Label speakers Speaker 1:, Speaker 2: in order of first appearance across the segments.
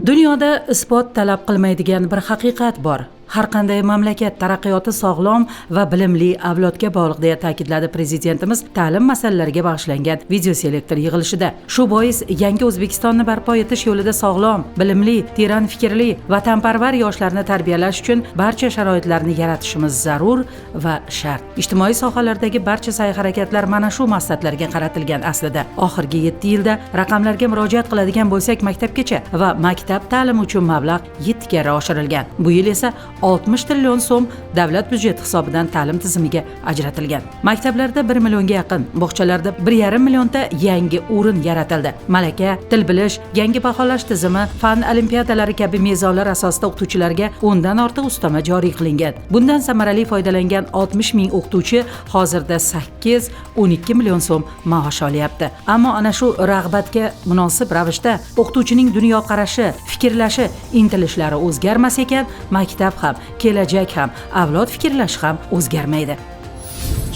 Speaker 1: Dunyoda isbot talab qilmaydigan bir haqiqat bor. Har qanday mamlakat taraqqiyoti sog'lom va bilimli avlodga bog'liq, deya ta'kidladi prezidentimiz ta'lim masalalariga bag'ishlangan videoselektor yig'ilishida. Shu bois yangi O'zbekistonni barpo etish yo'lida sog'lom, bilimli, teran fikrli, vatanparvar yoshlarni tarbiyalash uchun barcha sharoitlarni yaratishimiz zarur va shart. Ijtimoiy sohalardagi barcha sa'y-harakatlar mana shu maqsadlarga qaratilgan aslida. Oxirgi 7 yilda raqamlarga murojaat qiladigan bo'lsak, maktabgacha va maktab ta'limi uchun mablag' 7 karra oshirilgan. Bu yil esa 60 trillion so'm davlat byudjeti hisobidan ta'lim tizimiga ajratilgan. Maktablarda 1 millionga yaqin, bog'chalarda 1,5 millionta yangi o'rin yaratildi. Malaka, til bilish, yangi baholash tizimi, fan olimpiadalari kabi mezonlar asosida o'qituvchilarga 10 dan ortiq ustama joriy qilingan. Bundan samarali foydalangan 60 ming o'qituvchi hozirda 8-12 million so'm maosh olyapti. Ammo ana shu rag'batga munosib ravishda o'qituvchining dunyoqarashi, fikrlashi, intilishlari o'zgarmas ekan, maktab ham, kelajak ham, avlod fikrlashi ham o'zgarmaydi.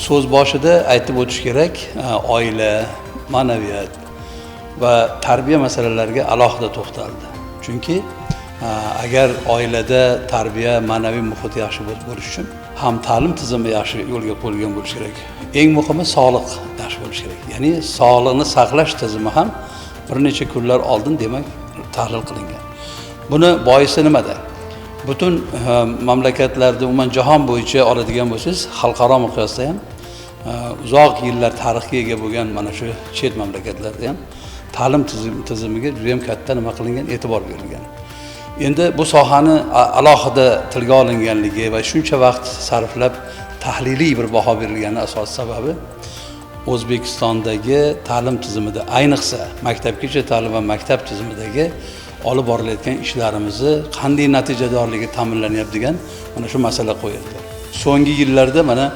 Speaker 2: So'z boshida aytib o'tish kerak, oila, ma'naviyat va tarbiya masalalariga alohida to'xtaldi. Chunki agar oilada tarbiya, ma'naviy muhit yaxshi bo'lishi uchun ham ta'lim tizimi yaxshi yo'lga qo'yilgan bo'lishi kerak. Eng muhimi, sog'liq yaxshi bo'lishi kerak. Ya'ni sog'liqni saqlash tizimi ham bir necha kunlar oldin, demak, tahlil qilingan. Buni boisi nimada? Butun mamlakatlarda, umuman jahon bo'yicha oladigan bo'lsangiz, xalqaro miqyosda ham, uzoq yillar tarixga ega bo'lgan mana shu chet mamlakatlarda ham ta'lim tizimiga juda ham katta nima qilingan, e'tibor berilgan. Endi bu sohani alohida tilga olinganligi va shuncha vaqt sarflab tahliliy bir baho berilgani asosiy sababi O'zbekistondagi ta'lim tizimida, ayniqsa maktabgacha ta'lim va maktab tizimidagi olib borilayotgan ishlarimizni qanday natijadorligi ta'minlanyapti degan mana shu masala qo'yildi. So'nggi yillarda mana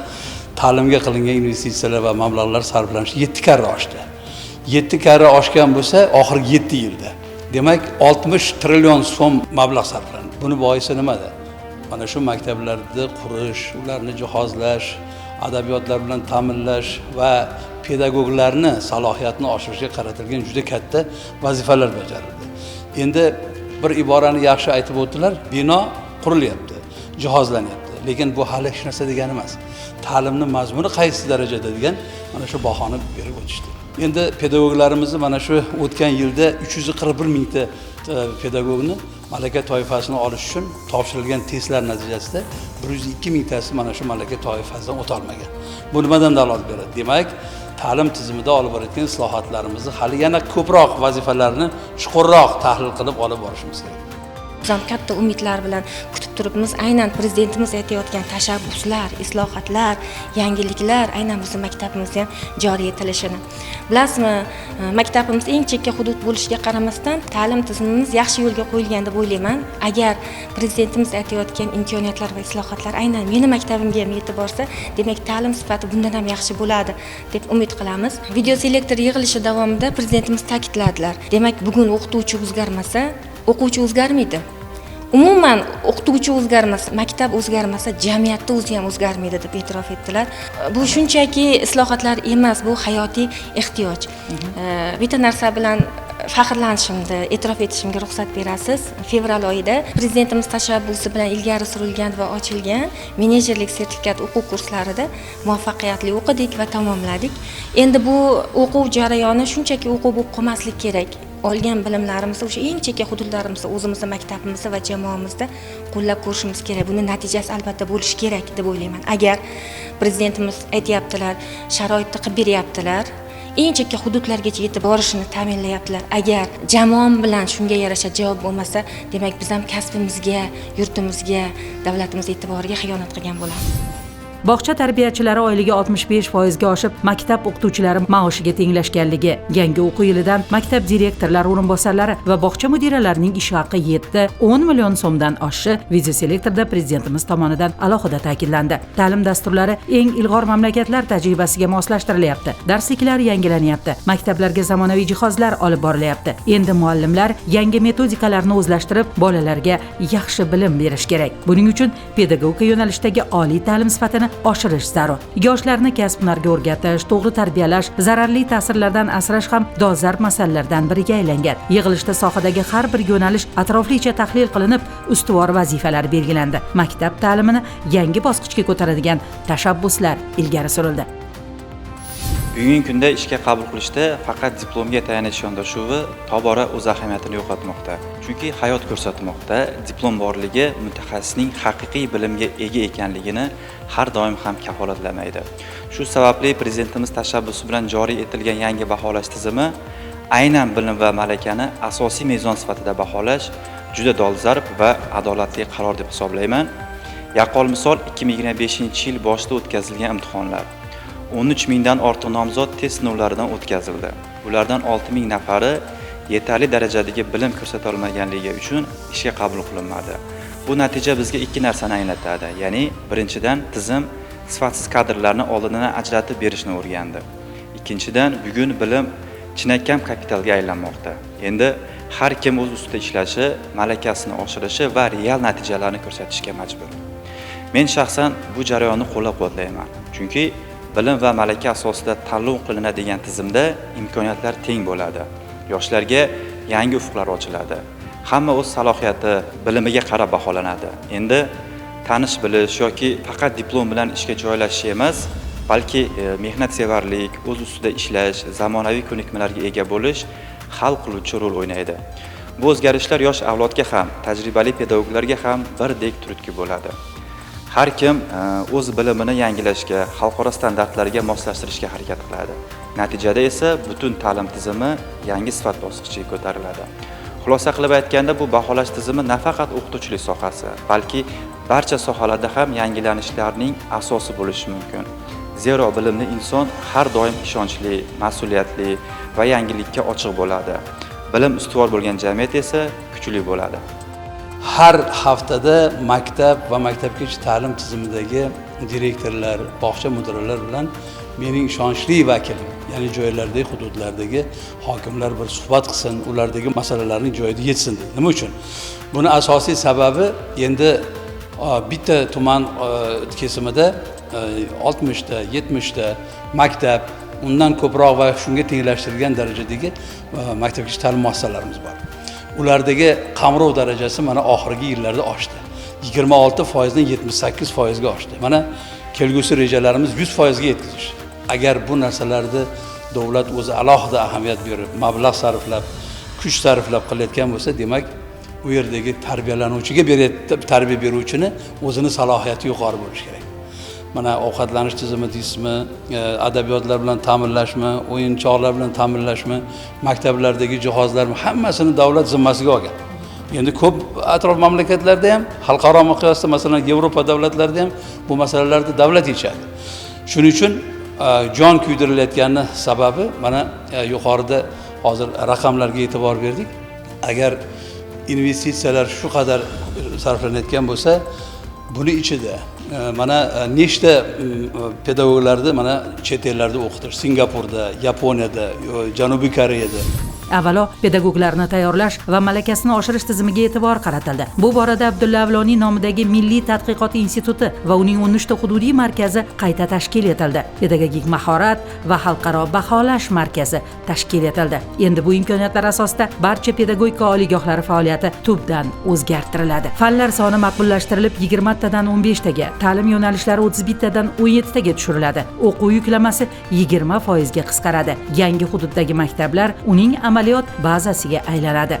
Speaker 2: ta'limga qilingan investitsiyalar va mablag'lar sarflanishi 7 karra oshdi. 7 karra oshgan bo'lsa, oxirgi 7 yilda. Demak, 60 trillion so'm mablag' sarflandi. Buni boisi nimada? Mana shu maktablarni qurish, ularni jihozlash, adabiyotlar bilan ta'minlash va pedagoglarni salohiyatini oshirishga qaratilgan juda katta vazifalar bajarildi. Endi bir iborani yaxshi aytib o'tdilar, bino qurilyapti, jihozlanyapti, lekin bu hali hech narsa degani emas. Ta'limni mazmuni qaysi darajada degan mana shu bahoni berib o'tishdi. Endi pedagoglarimizni mana shu o'tgan yilda 341 mingta pedagogni malaka toifasini olish uchun topshirilgan testlar natijasida 102 mingtasi mana shu malaka toifasidan o'ta olmagan. Bu nimadan dalolat beradi? Demak, ta'lim tizimida olib borayotgan islohotlarimizni hali yana ko'proq vazifalarni chuqurroq tahlil qilib olib borishimiz kerak.
Speaker 3: Biz ham katta umidlar bilan kutib turibmiz. Aynan prezidentimiz aytayotgan tashabbuslar, islohotlar, yangiliklar aynan bizni maktabimizda ham joriy etilishini. Bilasizmi, maktabimiz eng chekka hudud bo'lishiga qaramasdan, ta'lim tizimimiz yaxshi yo'lga qo'yilgan deb o'ylayman. Agar prezidentimiz aytayotgan imkoniyatlar va islohotlar aynan meni maktabimga ham yetib borsa, demak, ta'lim sifati bundan ham yaxshi bo'ladi deb umid qilamiz. Videoselektor yig'ilishi davomida prezidentimiz ta'kidladilar. Demak, bugun o'qituvchi o'zgarmasa, o'quvchi o'zgarmaydi. Umuman o'qituvchi o'zgarmasa, maktab o'zgarmasa, jamiyatda o'zi ham o'zgarmaydi deb e'tirof etdilar. Bu shunchaki islohotlar emas, bu hayotiy ehtiyoj. Bitta narsa bilan faxrlanishimni e'tirof etishimga ruxsat berasiz. Fevral oyida prezidentimiz tashabbusi bilan ilgari surilgan va ochilgan menejerlik sertifikat o'quv kurslarida muvaffaqiyatli o'qidik va tamomladik. Endi bu o'quv jarayoni shunchaki o'quv bo'lib qolmasligi kerak. Olgan bilimlarimizni o'sha eng chekka hududlarimizda, o'zimizni maktabimizda va jamoamizda qo'llab ko'rishimiz kerak. Buni natijasi albatta bo'lishi kerak deb o'ylayman. Agar prezidentimiz aytyaptilar, sharoitni qilib beryaptilar, eng chekka hududlargacha yetib borishini ta'minlayaptilar. Agar jamoam bilan shunga yarasha javob bo'lmasa, demak, biz ham kasbimizga, yurtimizga, davlatimiz e'tiboriga xiyonat qilgan bo'lamiz.
Speaker 1: Bog'cha tarbiyachilari oyligi 65% ga oshib, maktab o'qituvchilari maoshiga tenglashganligi, yangi o'quv yilidan maktab direktorlari o'rinbosarlari va bog'cha mudiralarining ish haqi 7-10 million so'mdan oshishi videoselektorda prezidentimiz tomonidan alohida ta'kidlandi. Ta'lim dasturlari eng ilg'or mamlakatlar tajribasiga moslashtirilyapti. Darsliklar yangilanyapti. Maktablarga zamonaviy jihozlar olib borilyapti. Endi muallimlar yangi metodikalarni o'zlashtirib, bolalarga yaxshi bilim berish kerak. Buning uchun pedagogika yo'nalishidagi oliy ta'lim sifatini oshirish zarur. Yoshlarni kasb-hunarga o'rgatish, to'g'ri tarbiyalash, zararli ta'sirlardan asrash ham dolzarb masalalardan biriga aylangan. Yig'ilishda sohadagi har bir yo'nalish atroflicha tahlil qilinib, ustuvor vazifalar belgilandi. Maktab ta'limini yangi bosqichga ko'taradigan tashabbuslar ilgari surildi.
Speaker 4: Bugungi kunda ishga qabul qilishda faqat diplomga tayanish yondashuvi tobora o'z ahamiyatini yo'qotmoqda. Chunki hayot ko'rsatmoqda, diplom borligi mutaxassisning haqiqiy bilimga ega ekanligini har doim ham kafolatlamaydi. Shu sababli prezidentimiz tashabbusi bilan joriy etilgan yangi baholash tizimi aynan bilim va malakani asosiy mezon sifatida baholash juda dolzarb va adolatli qaror deb hisoblayman. Yaqqol misol 2025-yil boshida o'tkazilgan imtihonlar. 13 mingdan ortiq nomzod test sinovlaridan o'tkazildi. Ulardan 6 ming nafari yetarli darajadagi bilim ko'rsata olmaganligi uchun ishga qabul qilinmadi. Bu natija bizga ikki narsani anglatadi. Ya'ni birinchidan, tizim sifatsiz kadrlarni oldindan ajratib berishni o'rgandi. Ikkinchidan, bugun bilim chinakam kapitalga aylanmoqda. Endi har kim o'z ustida ishlashi, malakasini oshirishi va real natijalarni ko'rsatishga majbur. Men shaxsan bu jarayonni qo'llab-quvvatlayman. Chunki bilim va malaka asosida tanlov qilinadigan tizimda imkoniyatlar teng bo'ladi. Yoshlarga yangi ufqlar ochiladi. Hamma o'z salohiyati, bilimiga qarab baholanadi. Endi tanish bilish yoki faqat diplom bilan ishga joylashish emas, balki mehnatsevarlik, o'z ustida ishlash, zamonaviy ko'nikmalarga ega bo'lish hal qiluvchi rol o'ynaydi. Bu o'zgarishlar yosh avlodga ham, tajribali pedagoglarga ham birdek turtki bo'ladi. Har kim o'z bilimini yangilashga, xalqaro standartlarga moslashtirishga harakat qiladi. Natijada esa butun ta'lim tizimi yangi sifat bosqichiga ko'tariladi. Xulosa qilib aytganda, bu baholash tizimi nafaqat o'qituvchilik sohasi, balki barcha sohalarda ham yangilanishlarning asosi bo'lishi mumkin. Zero bilimli inson har doim ishonchli, mas'uliyatli va yangilikka ochiq bo'ladi. Bilim ustuvor bo'lgan jamiyat esa kuchli bo'ladi.
Speaker 2: Har haftada maktab va maktabgacha ta'lim tizimidagi direktorlar, bog'cha mudiralari bilan mening ishonchli vakilim, ya'ni joylardagi, hududlardagi hokimlar bir suhbat qilsin, ulardagi masalalarni joyida yetsin dedi. Nima uchun? Buni asosiy sababi endi bitta tuman kesimida 60 ta, 70 ta maktab, undan ko'proq va shunga tenglashtirilgan darajadagi maktabgacha ta'lim muassasalarimiz bor. Ulardagi qamrov darajasi mana oxirgi yillarda oshdi. 26%dan 78% ga oshdi. Mana kelgusi rejalarimiz 100% ga yetkazish. Agar bu narsalarni davlat o'zi alohida ahamiyat berib, mablag' sarflab, kuch sarflab qilayotgan bo'lsa, demak, u yerdagi tarbiyalanuvchiga tarbiya beruvchini o'zini salohiyati yuqori bo'lishi kerak. Mana ovqatlanish tizimi deysizmi, adabiyotlar bilan ta'minlashmi, o'yinchoqlar bilan ta'minlashmi, maktablardagi jihozlarmi, hammasini davlat zimmasiga olgan. Endi ko'p atrof mamlakatlarda ham, xalqaro miqyosda, masalan, Yevropa davlatlarida ham bu masalalarni davlat yechadi. Shuning uchun jon kuydirilayotgani sababi mana yuqorida hozir raqamlarga e'tibor berdik. Agar investitsiyalar shu qadar sarflanayotgan bo'lsa, buni ichida mana nechta pedagoglarni mana chet ellarda o'qitish, Singapurda, Yaponiyada, Janubiy Koreyada.
Speaker 1: Avvalo pedagoglarni tayyorlash va malakasini oshirish tizimiga e'tibor qaratildi. Bu borada Abdulla Avloniy nomidagi Milliy tadqiqot instituti va uning 13 ta hududiy markazi qayta tashkil etildi. Pedagogik mahorat va xalqaro baholash markazi tashkil etildi. Endi bu imkoniyatlar asosida barcha pedagogika oliygohlari faoliyati tubdan o'zgartiriladi. Fanlar soni maqbullashtirilib 20 tadan 15 taga, ta'lim yo'nalishlari 31 tadan 17 taga tushiriladi. O'quv yuklamasi 20% ga qisqaradi. Yangi hududdagi maktablar uning amaliyot bazasiga aylanadi.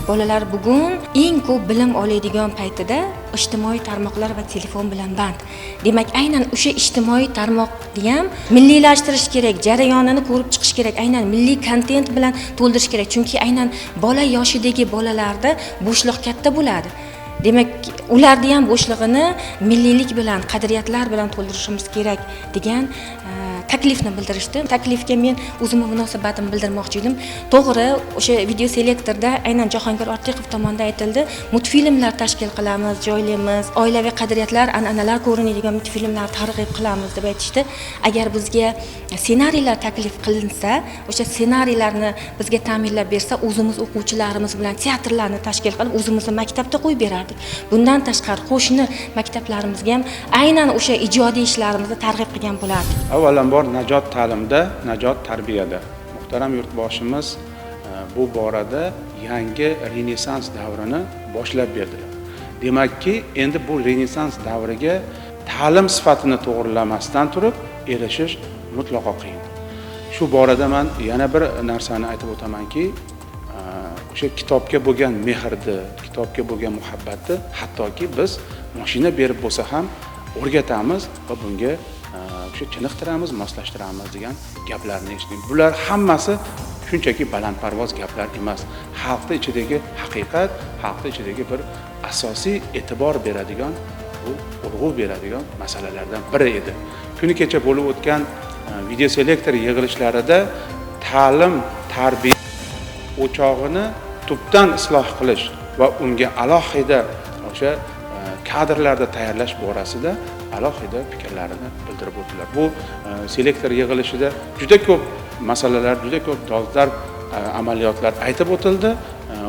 Speaker 3: Bolalar bugun eng ko'p bilim oladigan paytida ijtimoiy tarmoqlar va telefon bilan band. Demak, aynan o'sha ijtimoiy tarmoqni ham milliylashtirish kerak, jarayonini ko'rib chiqish kerak, aynan milliy kontent bilan to'ldirish kerak. Chunki aynan bola yoshidagi bolalarda bo'shliq katta bo'ladi. Demak, ularni ham bo'shlig'ini milliylik bilan, qadriyatlar bilan to'ldirishimiz kerak degan taklifni bildirishdi. Taklifga men o'zimni munosabatimni bildirmoqchi edim. To'g'ri, o'sha video selektorda aynan Jahongir Ortiqov tomonidan aytildi, multfilmlar tashkil qilamiz, joylaymiz, oilaviy qadriyatlar, an'analar ko'rinadigan multfilmlar targ'ib qilamiz deb aytishdi. Agar bizga ssenariylar taklif qilinsa, o'sha ssenariylarni bizga ta'minlab bersa, o'zimiz o'quvchilarimiz bilan teatrlarni tashkil qilib, o'zimizni maktabda qo'yib berardik. Bundan tashqari qo'shni maktablarimizga ham aynan o'sha ijodiy ishlarimizni targ'ib qilgan bo'lardik.
Speaker 5: Avvalambor najot ta'limda, najot tarbiyada. Muhtaram yurtboshimiz bu borada yangi Renessans davrini boshlab berdilar. Demakki, endi bu Renessans davriga ta'lim sifatini to'g'rilamasdan turib erishish mutlaqo qiyin. Shu borada men yana bir narsani aytib o'tamanki, o'sha kitobga bo'lgan mehrni, kitobga bo'lgan muhabbatni hattoki biz mashina berib bo'lsa ham o'rgatamiz va bunga o'sha chiniqtiramiz, moslashtiramiz degan gaplarni eshitdik. Bular hammasi shunchaki balandparvoz gaplar emas. Xalqning ichidagi haqiqat, xalqning ichidagi bir asosiy e'tibor beradigan, bu urg'u beradigan masalalardan biri edi. Kuni kecha bo'lib o'tgan videoselektor yig'ilishlarida ta'lim, tarbiya o'chog'ini tubdan isloh qilish va unga alohida o'sha kadrlarni tayyorlash borasida alohida fikrlarini bildirib o'tdilar. Bu selektor yig'ilishida juda ko'p masalalar, juda ko'p dolzarb amaliyotlar aytib o'tildi.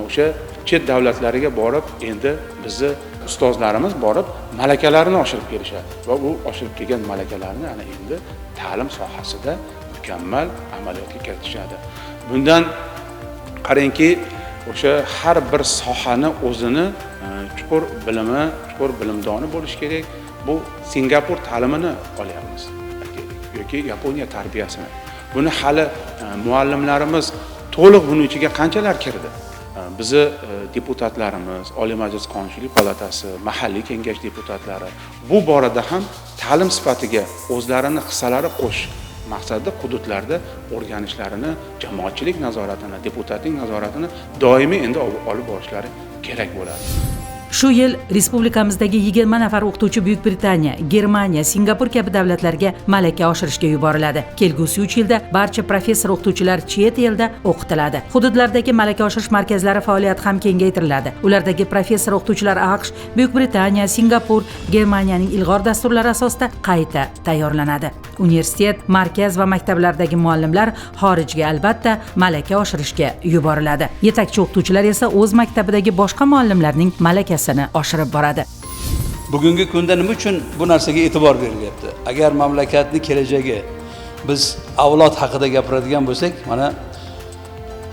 Speaker 5: O'sha chet davlatlariga borib, endi bizni ustozlarimiz borib malakalarini oshirib kelishadi va u oshirib kelgan malakalarni ana endi ta'lim sohasida mukammal amaliyotga kiritishadi. Bundan qarangki, o'sha har bir sohani o'zini chuqur bilimi, chuqur bilimdoni bo'lish kerak. Bu Singapur ta'limini olyapmiz yoki Yaponiya tarbiyasini. Buni hali muallimlarimiz to'liq buning ichiga qanchalar kirdi? Bizi deputatlarimiz, Oliy Majlis Qonunchilik palatasi, mahalliy kengash deputatlari bu borada ham ta'lim sifatiga o'zlarini hissalari qo'shish maqsadida hududlarda o'rganishlarini, jamoatchilik nazoratini, deputatning nazoratini doimiy endi olib borishlari kerak bo'ladi.
Speaker 1: Shu yil respublikamizdagi 20 nafar o'qituvchi Buyuk Britaniya, Germaniya, Singapur kabi davlatlarga malaka oshirishga yuboriladi. Kelgusi 3 yilda barcha professor o'qituvchilar chet elda o'qitiladi. Hududlardagi malaka oshirish markazlari faoliyati ham kengaytiriladi. Ulardagi professor o'qituvchilar AQSh, Buyuk Britaniya, Singapur, Germaniyaning ilg'or dasturlari asosida qayta tayyorlanadi. Universitet, markaz va maktablardagi muallimlar xorijga albatta malaka oshirishga yuboriladi. Yetakchi o'qituvchilar esa o'z maktabidagi boshqa muallimlarning malakasini oshirib boradi.
Speaker 2: Bugungi kunda nima uchun bu narsaga e'tibor berilyapti? Agar mamlakatning kelajagi, biz avlod haqida gapiradigan bo'lsak, mana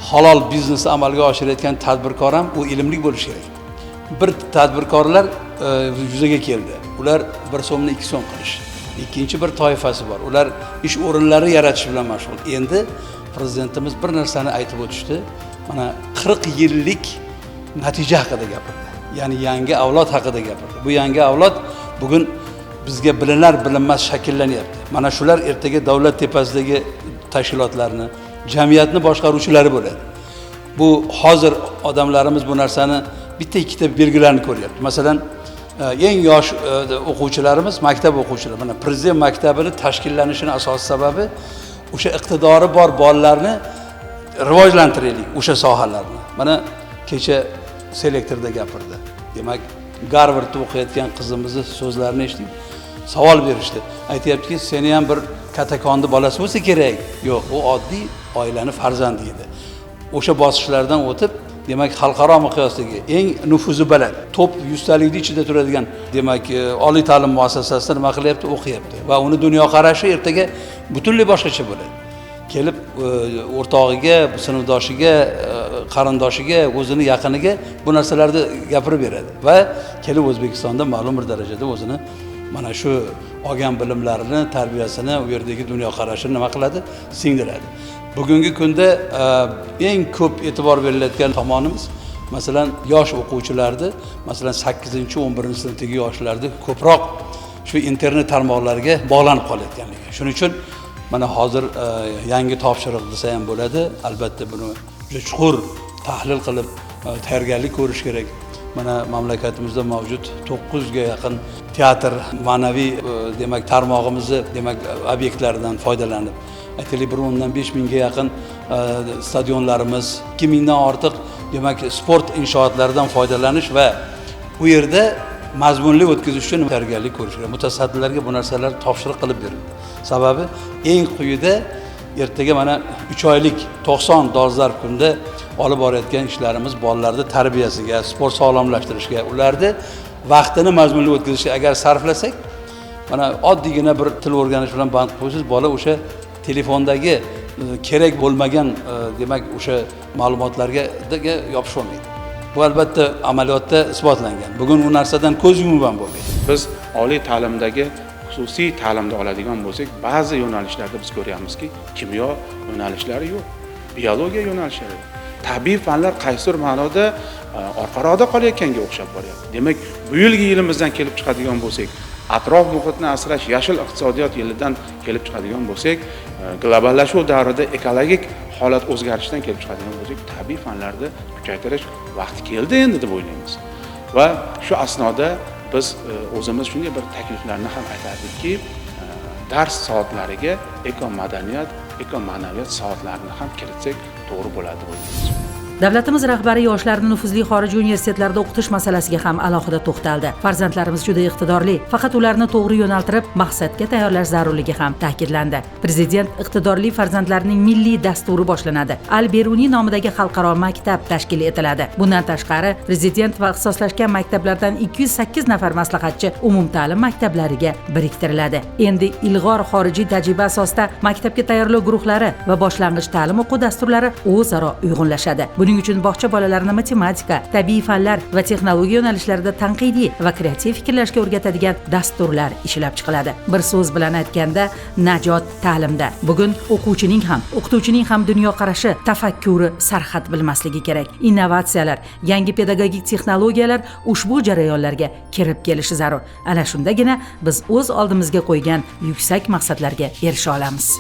Speaker 2: halol biznesni amalga oshirayotgan tadbirkor ham u ilmli bo'lishi kerak. Bir tadbirkorlar yuzaga keldi. Ular 1 so'mni 2 so'm qilish. Ikkinchi bir toifasi bor. Ular ish o'rinlari yaratish bilan mashg'ul. Endi prezidentimiz bir narsani aytib o'tishdi. Mana 40 yillik natija haqida gapirdi. Ya'ni yangi avlod haqida gapirdi. Bu yangi avlod bugun bizga bilinar bilinmas shakllanyapti. Mana shular ertaga davlat tepasidagi tashkilotlarni, jamiyatni boshqaruvchilari bo'ladi. Bu hozir odamlarimiz bu narsani bitta ikkita belgilarni ko'ryapti. Masalan, eng yosh o'quvchilarimiz, maktab o'quvchilari, mana prezident maktabini tashkillanishini asosiy sababi o'sha iqtidori bor bolalarni rivojlantiraylik o'sha sohalarni. Mana kecha selektorda gapirdi. Demak, Garvardda o'qiyotgan qizimizni so'zlarini eshitdik. Savol berishdi. Aytayaptiki, seni ham bir katakonni bolasi bo'lsa kerak. Yo'q, u oddiy oilani farzandi edi. O'sha bosqichlardan o'tib, demak, xalqaro miqyosdagi eng nufuzi baland, top 100 talikning ichida turadigan, demak, oliy ta'lim muassasasida nima qilyapti? O'qiyapti. Va uni dunyoqarashi ertaga butunlay boshqacha bo'ladi. Kelib o'rtog'iga, sinfdoshiga, qarindoshiga, o'zini yaqiniga bu narsalarni gapirib beradi va kelib O'zbekistonda ma'lum bir darajada o'zini mana shu olgan bilimlarini, tarbiyasini, u yerdagi dunyoqarashini nima qiladi? Singdiradi. Bugungi kunda eng ko'p e'tibor berilayotgan tomonimiz, masalan, yosh o'quvchilarni, masalan, 8-11 sinfdagi yoshlarni ko'proq shu internet tarmoqlariga bog'lanib qolayotganligi. Shuning uchun mana hozir yangi topshiriq desa ham bo'ladi. Albatta buni juda chuqur tahlil qilib, tayyorgarlik ko'rish kerak. Mana mamlakatimizda mavjud 900 ga yaqin teatr, ma'naviy demak tarmog'imizni demak obyektlaridan foydalanib, aytaylik 1.5 mingga yaqin stadionlarimiz, 2000 dan ortiq demak sport inshootlaridan foydalanish va u yerda mazmunli o'tkazish uchun tayyorgarlik ko'rish kerak. Mutasaddilarga bu narsalar topshiriq qilib berildi. Sababi eng quyida ertaga mana 3 oylik 90 dolzarb kunda olib borayotgan ishlarimiz bolalarni tarbiyasiga, sport sog'lomlashtirishga, ularni vaqtini mazmunli o'tkazishga agar sarflasak, mana oddiygina bir til o'rganish bilan band qo'ysiz, bola o'sha telefondagi kerak bo'lmagan demak o'sha ma'lumotlarga yopisha olmaydi. Bu albatta amaliyotda isbotlangan. Bugun u narsadan ko'z yumib ham bo'lmaydi.
Speaker 5: Biz oliy ta'limdagi xususiy ta'limda oladigan bo'lsak, ba'zi yo'nalishlarda biz ko'ryapmizki, kimyo yo'nalishlari yo'q, biologiya yo'nalishlari yo'q. Tabiiy fanlar qaysidir ma'noda orqaroqda qolayotganga o'xshab boryapti. Demak, bu yilgi yilimizdan kelib chiqadigan bo'lsak, atrof muhitni asrash, yashil iqtisodiyot yilidan kelib chiqadigan bo'lsak, globallashuv davrida ekologik holat o'zgarishidan kelib chiqadigan bo'lsak, tabiiy fanlarni kuchaytirish vaqti keldi endi deb o'ylaymiz. Va shu asnoda biz o'zimiz shunday bir takliflarni ham aytardikki, dars soatlariga eko-madaniyat, eko-ma'naviyat soatlarini ham kiritsak to'g'ri bo'ladi deb o'ylaymiz.
Speaker 1: Davlatimiz rahbari yoshlarni nufuzli xorijiy universitetlarda o'qitish masalasiga ham alohida to'xtaldi. Farzandlarimiz juda iqtidorli, faqat ularni to'g'ri yo'naltirib, maqsadga tayyorlash zarurligi ham ta'kidlandi. Prezident iqtidorli farzandlarning milliy dasturi boshlanadi. Al-Beruniy nomidagi xalqaro maktab tashkil etiladi. Bundan tashqari, prezident va ixtisoslashgan maktablardan 208 nafar maslahatchi umumta'lim maktablariga biriktiriladi. Endi ilg'or xorijiy tajriba asosida maktabga tayyorlov guruhlari va boshlang'ich ta'lim o'quv dasturlari o'zaro uyg'unlashadi. Buning uchun bog'cha bolalarini matematika, tabiiy fanlar va texnologiya yo'nalishlarida tanqidiy va kreativ fikrlashga o'rgatadigan dasturlar ishlab chiqiladi. Bir so'z bilan aytganda, najot ta'limda. Bugun o'quvchining ham, o'qituvchining ham dunyoqarashi, tafakkuri sarhad bilmasligi kerak. Innovatsiyalar, yangi pedagogik texnologiyalar ushbu jarayonlarga kirib kelishi zarur. Ana shundagina biz o'z oldimizga qo'ygan yuksak maqsadlarga erisha olamiz.